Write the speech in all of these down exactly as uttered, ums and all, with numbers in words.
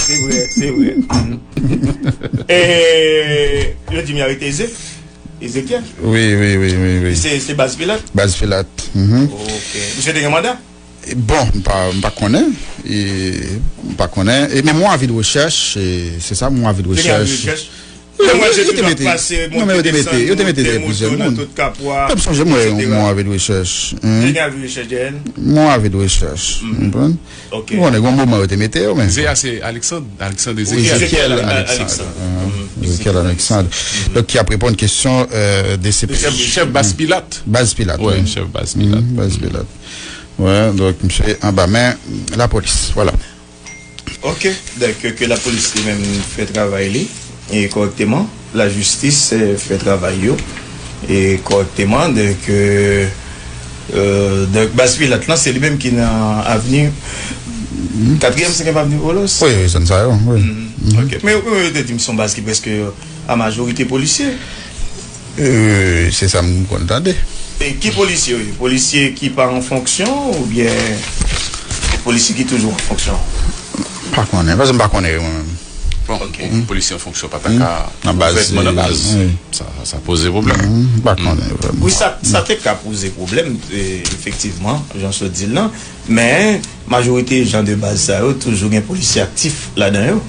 Se vre, se vre. Mhm. E yo di m y arete Eze. Ezekiel. Wi, wi, wi, wi, wi. Se, se Baz Pilat. Baz Pilat. Mhm. Ok. Misye te gen manda? Bon, m pa, m pa konnen. E, m pa konnen. E, men mon avi de rechèch, e, se sa, mon avi de Te gen avi de rechèch. rechèch? Mwen, mwen, se tout ap pase, Non, men yo te mete, yo te mete de plizyè moto nan moun. tout Kapwa, Pèp sonje mwen, etsetera. Mon avi de rechèch. Te gen avi de rechèch, Jen. Mon avi de rechèch. Konprann? Ok. Ou konnen, gon moman yo te mete yo, men. Ze a se Alexandre, Alexandre Wi, Ezekiel. Ezekiel Ezekiel Alexandre. Alexandre. Ah, Ezekiel Alexandre. Donk, ki ap reponn kesyon euh, desepsyon. Chèf, chèf Baz Pilat. Baz Pilat. Wi, Wi. Chèf Baz Pilat. Mhm, Baz Pilat. Wi, donk, misye anba men lapolis. Vwala. Ok, donk ke lapolis li menm fè travay li e kòrèkteman, lajistis eh, fè travay yo e kòrèkteman, donk euh, euh, donk Baz Pilat lan se li menm ki nan avni katriyèm, senkyèm avni Volos. Wi, wi, zòn sa yo, wi. Ok, men yo te di m se yon baz ki prèske a majorite polisye. Euh, se sa m konn tande. E ki polisye yo ye? Polisye ki pa an fonksyon oubyen polisye ki toujou an fonksyon? Pa konnen, paske m pa konnen yo mwen menm. Bon, Ok. Yon polisye an fonksyon pa ta ka Nan baz, ouvètman nan baz. Wi. Sa, sa poze pwoblèm. M pa konnen vrèman. Wi, sa, sa te ka poze pwoblèm, eh, efektivman, jan w sot di l lan. Men, majorite jan de baz sa yo, toujou gen polisye aktif ladan yo.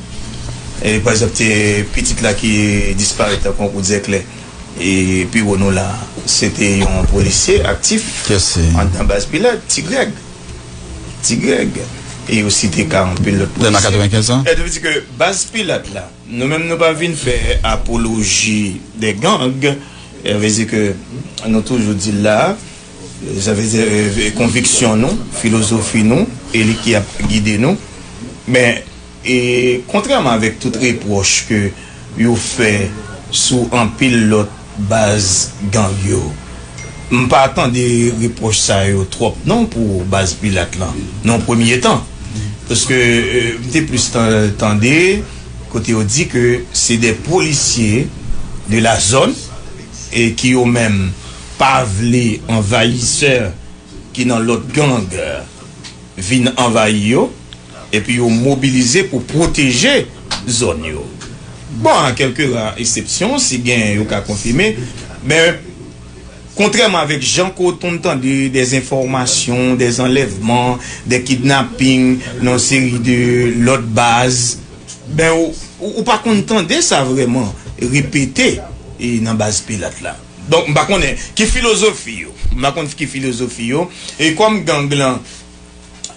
E, pa egzanp, te pitit la ki disparèt an konkou Dèklè. E, pi wo nou la, se te yon polisye aktif Kiyès se? Anndan baz Pilat, Ti Grèg. Ti Grèg. E yo site ka anpil lòt Nan polisye. katrevenkenz an? E te vle di ke baz Pilat la, nou menm nou pa vin fè apoloji de gang. E vle di ke nou toujou di l la, sa vle di eh, konviksyon nou, filozofi nou, e li ki ap gide nou. Men, e kontrèman avèk tout repwòch ke yo fè sou anpil lòt baz gang yo, m pa tande repwòch sa yo twòp non pou baz Pilat lan, nan premye tan. Paske eh, m te plis tan- tande kote yo di ke se de polisye de la zòn e ki yo menm pa vle anvayisè ki nan lòt gang vin anvayi yo, epi yo mobilize pou pwoteje zòn yo. Bon, a kèlke ra eksepsyon, si gen yo ka konfime, men kontrèman avèk jan ke w tonn tande de enfòmasyon, de anlèvman, de kidnaping nan seri de lòt baz, ben ou, ou, ou pa konn tande sa vrèman repete e nan baz Pilat la. Donk, m pa konnen ki filozofi yo. M pa konn ki filozofi yo. E kòm gang lan,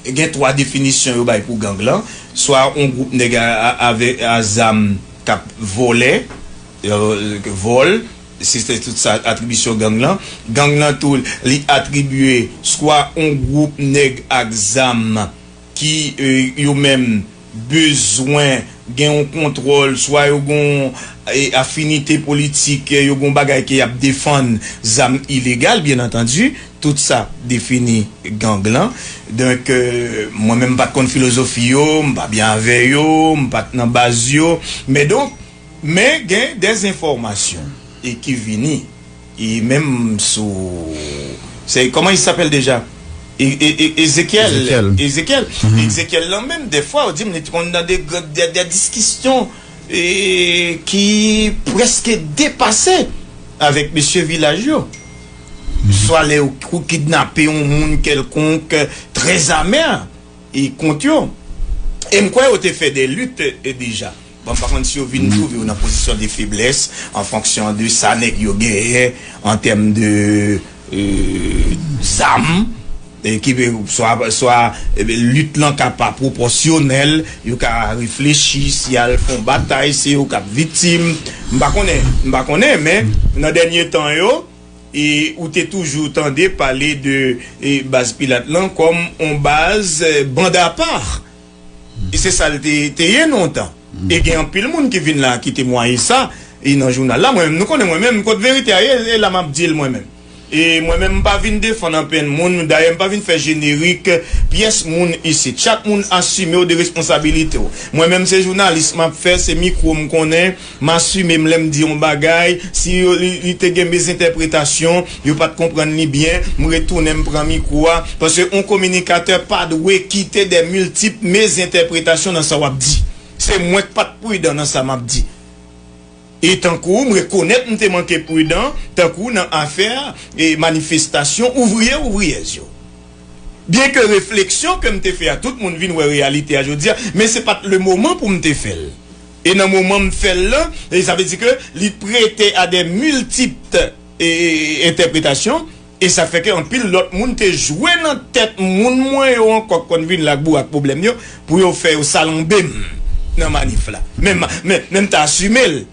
gen twa definisyon yo bay pou gang lan. Swa yon gwoup nèg a, a, avè- a zam k ap vòlè, euh, vòl, se se tout sa atribisyon gang lan. Gang lan tou, li atribye swa yon gwoup nèg ak zam ki eh, yo menm bezwen gen yon kontwòl, swa yo gen yon eh, afinite politik, eh, yo gen yon bagay ke y ap defann, zam ilegal, byen antandi, tout sa defini gang lan. Donk, eh, mwen menm m pa t konn filozofi yo, m pa byen avè yo, m pa t nan baz yo, men donk, men gen de enfòmasyon e ki vini e menm sou se comment il s'appelle déjà? E- e- e- Ezekiel. Ezekiel. Ezekiel. Ezekiel lan menm, defwa, ou di m, li te konn nan de, de, de diskisyon e, ki prèske depase avèk mesye vilaj yo. Swa lè yo kou- kidnape yon moun kèlkonk, trè amè e kont yo. E m kwè yo te fè de lit e, deja. Bon, m pa konn si yo vin twouve yo nan pozisyon de feblès an fonksyon de sa nèg yo genyen an tèm de euh, zam e ki swa, swa eh, lit lan ka pa pwopòsyonèl, yo ka reflechi si y al fè yon batay, se yo k ap viktim. M pa konnen, m pa konnen, men nan dènye tan yo, e ou te toujou tande pale de e, baz Pilat lan kòm yon baz eh, banda apa. E se sa l te, te ye lontan. E gen anpil moun ki vin la ki temwaye sa e nan jounal la. Mwen menm, nou konnen mwen menm, kot verite a ye, e la m ap di l mwen menm. E mwen menm, m pa vin defann anpenn moun, dayè m pa vin fè jenerik pyès moun isit. Chak moun asime w de responsabilite w. Mwen menm, se jounalis m ap fè, se mikwo m konnen, m asime m lè m di yon bagay, si yo, li, li te gen mezentèpretasyon, yo pa t konprann li byen, m retounen m pran mikwo a, paske yon kominikatè pa dwe kite de miltip mezentèpretasyon nan sa w ap di. Se mwen k pa t pridan nan sa m ap di. E tankou m rekonèt m te manke pridan, tankou nan afè e manifestasyon ouvriye ouvriyèz yo. Byenke refleksyon ke m te fè a, tout moun vin wè reyalite a jodi a, men se pa t le moman pou m te fè l. E nan moman m fè l lan, e sa vle di ke li prete a de miltip e, entèpretasyon, e sa fè ke anpil lòt moun te jwe nan tèt moun mwen yo ankò k konn vin la ak bourak pwoblèm yo, pou yo fè yo salanbe m nan manif la. Men, men, men m ta asime l.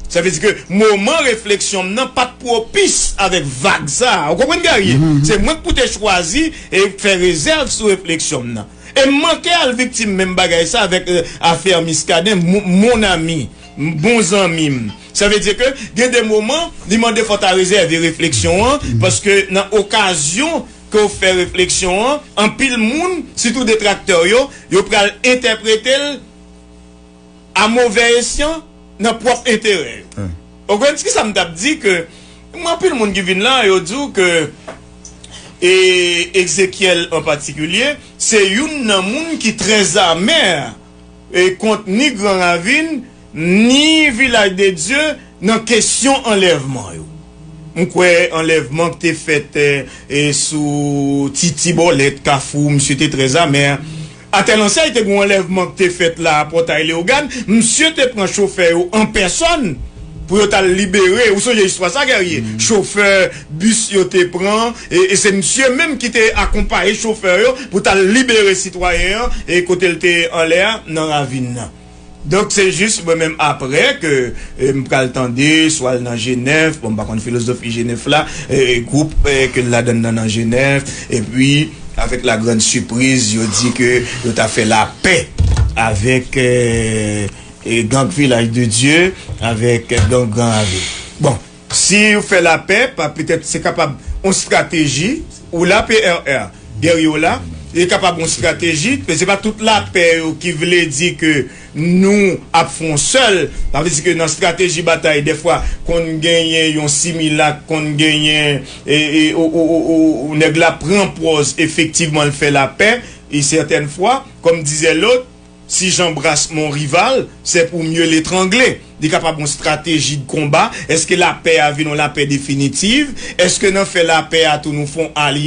Sa vle di ke moman refleksyon m nan pa t pwopis avèk vag sa a. Ou konprann, Guerrier? Se mwen k pou te chwazi e fè rezèv sou refleksyon m nan. E m manke al viktim menm bagay sa avèk, euh, afè Muscadin, mon, mon ami, bon zanmi m. Sa vle di ke gen de moman, li mande fò w ta rezève refleksyon an, paske nan okazyon ke w fè refleksyon an, anpil moun, sitou detraktè yo, yo pral entèprete l a move esyan nan pwòp enterè yo. Ou konprann ki sa m t ap di ke, mwen, anpil moun ki vin la, yo di w ke, e, Ezekyèl an patikilye, se youn nan moun ki trè amè, e, kont ni Gran Ravin, ni Vilaj de Dye nan kesyon anlèvman yo. M kwè anlèvman ki te fèt, e, e, sou Titi Bòlèt, Kafou, misye te trè amè. Atèl ansèy te gen yon anlèvman ki te fèt la a Pòtay Leyogàn, misye te pran chofè yo an pèsòn pou yo t al libere. Ou sonje istwa sa, Guerrier? Chofè bis yo te pran, e, e se misye menm ki te akonpaye chofè yo pou t al libere sitwayen an, e kote l te anlè a, nan ravin nan. Donk, se jis mwen menm, aprè ke, e, m pral tande, swa l nan Jenèv, bon, m pa konn filozofi Jenèv la, e, gwoup, e, ke l ladann nan nan Jenèv, epi, avèk la grande surprise, yo di ke yo ta fè lapè avèk, e, e, gang Vilaj de Dye, avèk gang Gran Ravin. Bon, si yo fè lapè, pa, petèt se kapab yon estrateji, ou la, P R R, Guerrier, ou la, e kapab yon estrateji, men se pa tout lapè yo ki vle di ke nou ap fè yon sèl. Sa vle di ke nan estrateji batay, dèfwa, konn genyen yon similak, konn genyen, e, e, o, o, o, o, o, nèg la pran pòz, efektivman, l fè lapè, e sètèn fwa, comme disait l'autre, si j'embrasse mon rival, c'est pour mieux l'étrangler. Li kapab yon estrateji de konba. Èske lapè a vin yon lapè definitiv? Èske nan fè lapè a tou nou fè yon alyans?